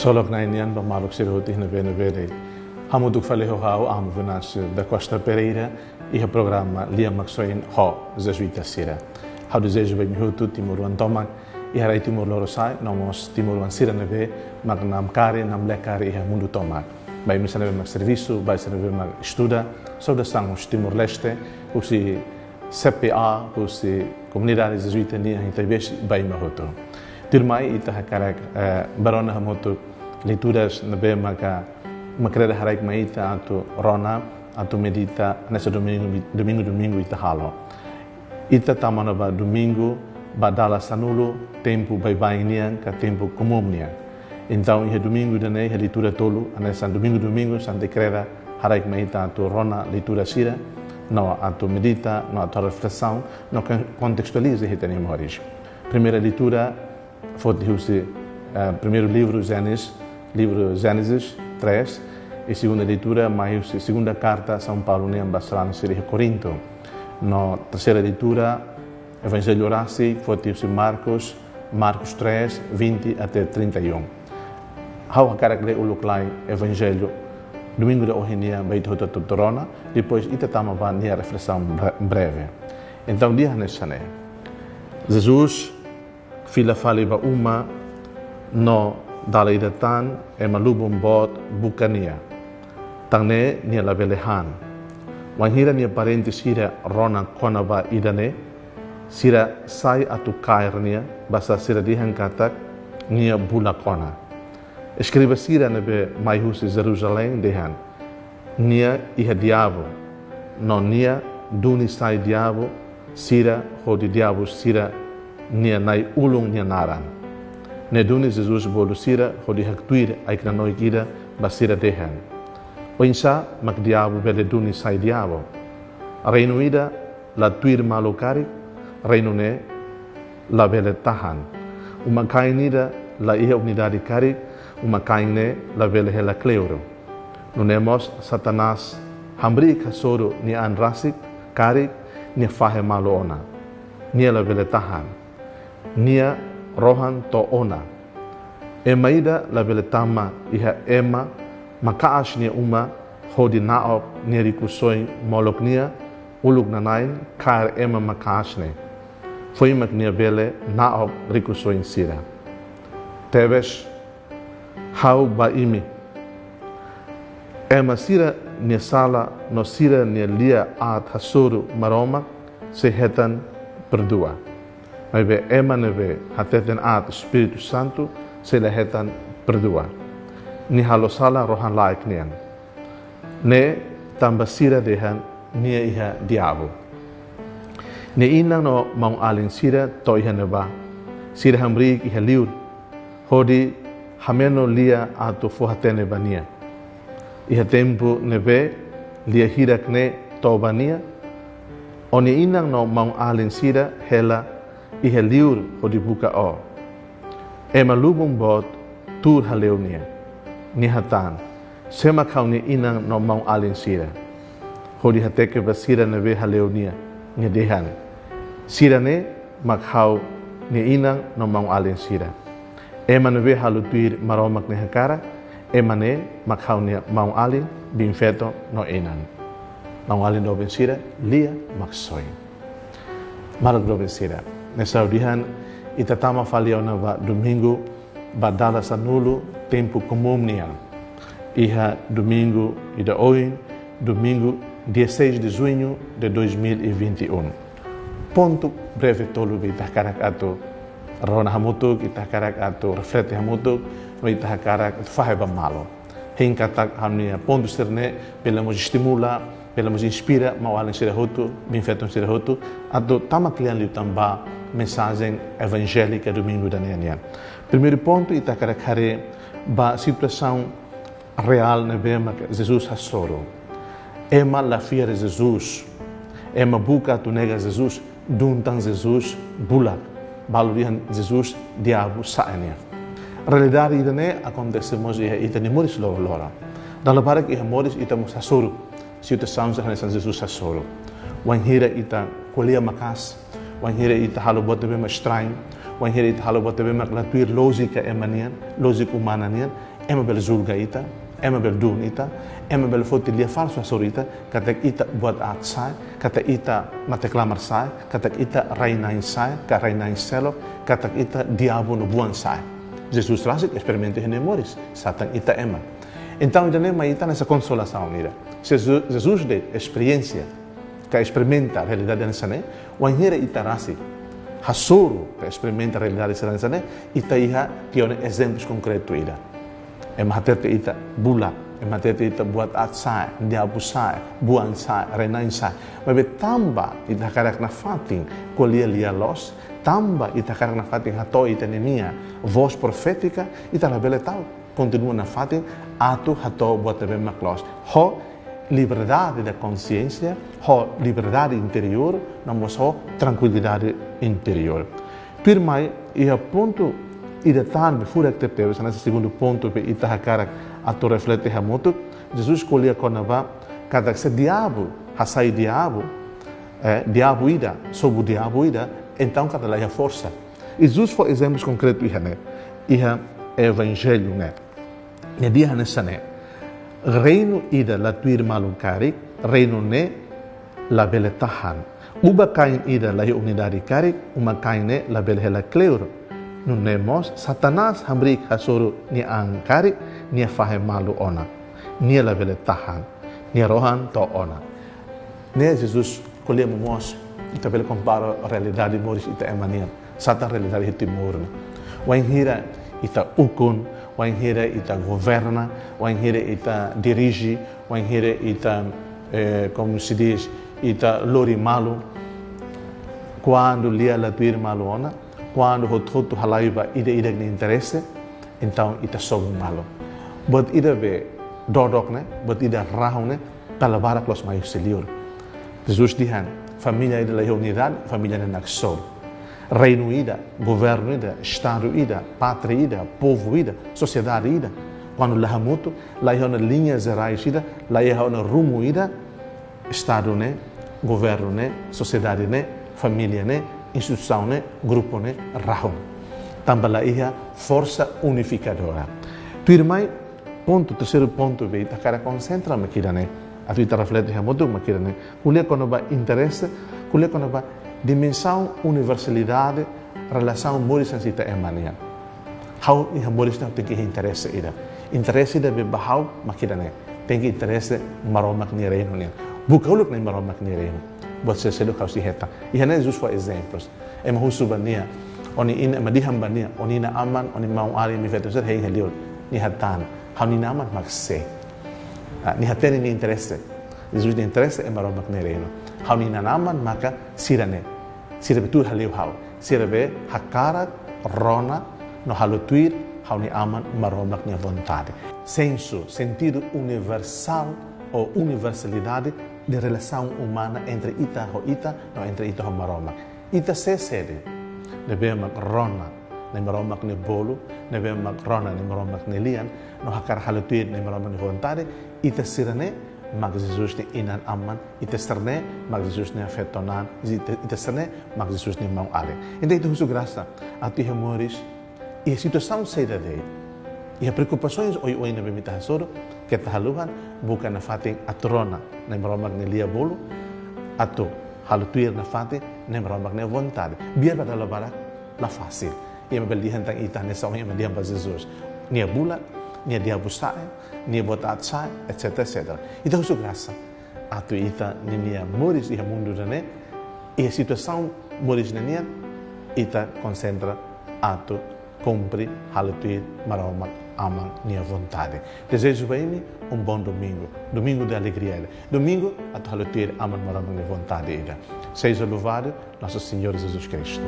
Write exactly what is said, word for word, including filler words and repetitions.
Ksolok Na'i nian ba maluk sira hotu iha ne'ebé-ne'ebé de'it. Hamutuk fali ho ha'u Amo Venâncio da Costa Pereira, iha programa Lia Maksoin ho Jezuita sira. Ha'u dezeja ba imi hotu timoroan tomak, iha rai Timor Lorosa'e, no mós timoroan sira ne'ebé mak namkari, namlee karik iha mundu tomak. Ba imi sira ne'ebé mak servisu, ba imi sira ne'ebé mak estuda, saudasaun husi Timor-Leste, husi C P A, husi komunidade Jezuita nian iha Itaibesi, ba imi hotu. Tuirmai ita hakarak, eh, bá rona hamutuk leituras ne'ebé maka makreda haraik mai ita atu rona, atu medita, hanesan domingu, domingu, domingu ita halo. Ita tama ona ba domingu, ba dala sanulu, tempu baibain nian, ka tempu komún nian. Entaun, iha domingu ida-ne'e, iha leitura tolu, hanesan domingu, domingu, Santa Kreda haraik mai ita atu rona leitura sira, no atu medita, no atu reflesaun, no kon-, kontestualiza ita-nia moris. Primeira leitura, foti husi, eh, primeiru livru Génesis, livru Génesis três, i segunda leitura, mai husi segunda karta São Paulo nian ba sarani sira iha Korintu. No terseira leitura, Evanjellu rasik, foti husi Marcos, Marcos três, vinte até trinta e um. Ha'u hakarak lee uluk lai Evanjellu domingu ida ohin nian ba ita hotu atu rona, depois ita tama ba nia reflesaun bre-, breve. Entaun, dehan hanesan ne'e. Jesus fila fali ba uma, no dala ida tan ema lubun boot buka nia. Tan ne'e nia labele han. Wainhira nia parente sira rona kona-ba ida-ne'e, sira sai atu kaer nia, basá sira dehan katak nia bulak ona. Eskriba sira ne'ebé mai husi Jerusalém dehan: Nia iha diabu, no nia duni sai diabu sira hodi diabu sira-nia na'i-ulun nia naran. Ne'e duni Jesus bolu sira hodi haktuir ai-knanoik ida ba sira dehan: Oinsá mak diabu bele duni sai diabu? Reinu ida la tuir malu karik, reinu ne'e labele tahan. Uma-kain ida la iha unidade karik, uma-kain ne'e labele hela kleur. Nune'e mós Satanás hamriik hasoru nia an rasik karik, nia fahe malu ona. Nia labele tahan. Nia rohan to'o ona. Ema ida labele tama iha ema maka'as nia uma hodi na'ok nia rikusoin molok nia uluk nanain kaer ema maka'as ne'e. Foin mak nia bele na'ok rikusoin sira. Tebes, ha'u ba imi: Ema sira-nia sala no sira-nia lia aat hasoru Maromak sei hetan perdua. Maibé ema ne'ebé hateten aat Espíritu Santu sei la hetan perdua. Nia halo sala rohan-laek nian. Ne'e tanba sira dehan nia iha diabu. Nia inan no maun-alin sira to'o iha ne'ebá. Sira hamriik iha liur, hodi hameno lia atu fó-hatene ba nia. Iha tempu ne'ebé lia hirak ne'e to'o ba nia, ó-nia inan no maun-alin sira hela iha liur hodi buka ó. Ema lubun boot tuur hale'u nia. Nia hatán: Sé mak ha'u-nia inan no maun-alin sira? Hodi hateke ba sira ne'ebé hale'u nia, nia dehan: Sira-ne'e mak ha'u-nia inan no maun-alin sira. Ema ne'ebé halo tuir Maromak nia hakarak, ema ne'e mak ha'u-nia maun-alin, biin-feton no inan. Maun-alin doben sira, Lia Maksoin. Maluk doben sira, hanesan ha'u dehan, ita tama fali ona ba domingu, ba dala sanulu, tempu komún nian. Iha domingu ida ohin, domingu dia seis de junho de dois mil e vinte e um. Pontu breve tolu be ita hakarak atu rona hamutuk, ita hakarak atu reflete hamutuk, no ita hakarak atu fahe ba malu. Hein katak ha'u-nia pontu sira-ne'e bele mós estimula, bele mós inspira maun-alin sira hotu, biin-feton sira hotu, atu tama kle'an liután ba mensajen evanjélika domingu ida-ne'e nian. Primeiru pontu, ita hakarak haree ba situasaun reál ne'ebé mak Jesus hasoru. Ema la fiar Jesus. Ema buka atu nega Jesus, dun tan Jesus bulak. Balu dehan Jesus diabu sa'e nian. Realidade ida-ne'e akontese mós iha ita-nia moris loroloron. Dala barak iha moris ita mós hasoru situasaun sira hanesan Jesus hasoru. Wainhira ita ko'alia maka'as, wainhira ita halo buat ne'ebé mak estrañu, wainhira ita halo buat ne'ebé mak la tuir lójika ema nian, lójika umana nian, Ema bele julga ita, ema bele duun ita, ema bele foti lia falsu hasoru ita, katak ita buat aat sa'e, katak ita mate-klamar sa'e, katak ita rai-na'in sa'e, ka rai-na'in seluk, katak ita diabu no buan sa'e. Jesus rasik esperimenta iha nia moris, sá tan ita ema. Entaun, ida-ne'e mai ita hanesan konsolasaun ida. Jesus, Jesus de'it esperiénsia, ka esperimenta realidade hanesan ne'e, wainhira ita rasik hasoru ka esperimenta realidade sira hanesan ne'e, ita iha tiha ona ezemplu konkretu ida. Ema hatete ita bula, ema hatete ita buat aat sa'e, diabu sa'e, buan sa'e, rai-na'in sa'e. Maibé tanba ita hakarak nafatin ko'alia lia loos, tanba ita hakarak nafatin hato'o ita-nia vós profétika, ita labele ta'uk, kontinua nafatin atu hato'o buat ne'ebé mak loos. Ho liberdade de consciência, ho liberdade interiór, no mós ho trankuilidade interiór. Tuirmai, iha pontu ida tan be furak tebes, hanesan segundu pontu be ita hakarak atu reflete hamutuk, Jesus ko'alia kona-ba katak se diabu hasai diabu, eh, diabu ida sobu diabu ida, entaun katak la iha forsa. Jesus fó ezemplu konkretu iha ne'e, iha Evanjellu ne'e. Nia dehan hanesan ne'e: Reinu ida la tuir malu karik, reinu ne'e labele tahan. Uba-kain ida la iha unidade karik, uma-kain ne'e labele hela kleur. Nune'e mós Satanás hamriik hasoru nia an karik, nia fahe malu ona. Nia labele tahan, nia rohan to'o ona. Ne'e Jesus ko'alia momoos, ita bele kompara realidade moris ita ema nian, sá tan realidade iha Timor ne'e. Wainhira ita ukun, wainhira ita governa, wainhira ita dirije, wainhira ita, eh, como se diz, ita lori malu. Kuandu lia la tuir malu ona, kuandu hotu-hotu halai ba ida-idak nia interese, entaun ita sobu malu. Buat ida be dodok ne'e, buat ida rahun ne'e, dala barak loos mai husi liur. Jesus dehan, família ida la iha unidade, família ne'e naksobu. Reinu ida, governu ida, estadu ida, pátria ida, povu ida, sosiedade ida, kuandu la hamutuk, la iha ona liña jerais ida, la iha ona rumu ida, estadu ne'e, governu ne'e, sosiedade ne'e, família ne'e, instituisaun ne'e, grupu ne'e rahun. Tanba la iha forsa unifikadora. Tuirmai, pontu, terseiru pontu be ita hakarak konsentra mak ida-ne'e, atu ita reflete hamutuk mak ida-ne'e. Ko'alia kona-ba interese, ko'alia kona-ba dimensaun universalidade relasaun moris hanesan ita ema nian. Ha'u iha moris ne'e tenke iha interese ida. Interese ida be ba ha'u mak ida-ne'e. Tenke interese Maromak nia reinu nian. Buka uluk Nai Maromak nia reinu. Buat sira seluk ha'u sei hetan. Iha ne'e Jesus fó ezemplus. Ema husu ba nia, ó-nia inan, ema dehan ba nia, ó-nia inan-aman, ó-nia maun-alin, ó-nia feton sira hein iha liur. Nia hatán, ha'u-nia inan-aman mak sé? Ah, nia hatene nia interese. Jesus nia interese Maromak nia reinu. Ha'u-nia inan-aman maka sira-ne'e. Sira be tuur hale'u ha'u. Sira be hakarak, rona no halo tuir ha'u-nia Aman Maromak nia vontade. Sensu, sentidu universál ou universalidade de relasaun umana entre ita ho ita, no entre ita ho Maromak. Ita sé sé de'it? Ne'ebé mak rona Nai Maromak nia bolu, ne'ebé mak rona Nai Maromak nia lian, no hakarak halo tuir Nai Maromak nia vontade, ita sira-ne'e mak Jesus nia inan-aman, ita sira-ne'e mak Jesus nia feton-an, ita, ita sira-ne'e mak Jesus nia maun-alin. Entaun ita husu grasa atu iha moris, iha situasaun saida de'it, iha preokupasoens oioin ne'ebé mak ita hasoru, keta haluha buka nafatin atu rona Nai Maromak nia lia bolu, atu halo tuir nafatin Nai Maromak nia vontade. Biar ba dala barak la fasil. Ema bele dehan tan ita hanesan ohin ema dehan ba Jesus. Nia bula, nia diabu sa'e, nia buat aat sa'e, et cetera, et cetera. Ita husu grasa atu ita ninia moris iha mundu ida-ne'e, iha situasaun moris ida-ne'e nian, ita konsentra atu kumpre, halo tuir Maromak Aman nia vontade. Dezeju ba imi um bom domingo, domingo de alegria, domingu atu halo tuir Aman Maromak nia vontade ida. Seja louvado nosso Senhor Jesus Cristo.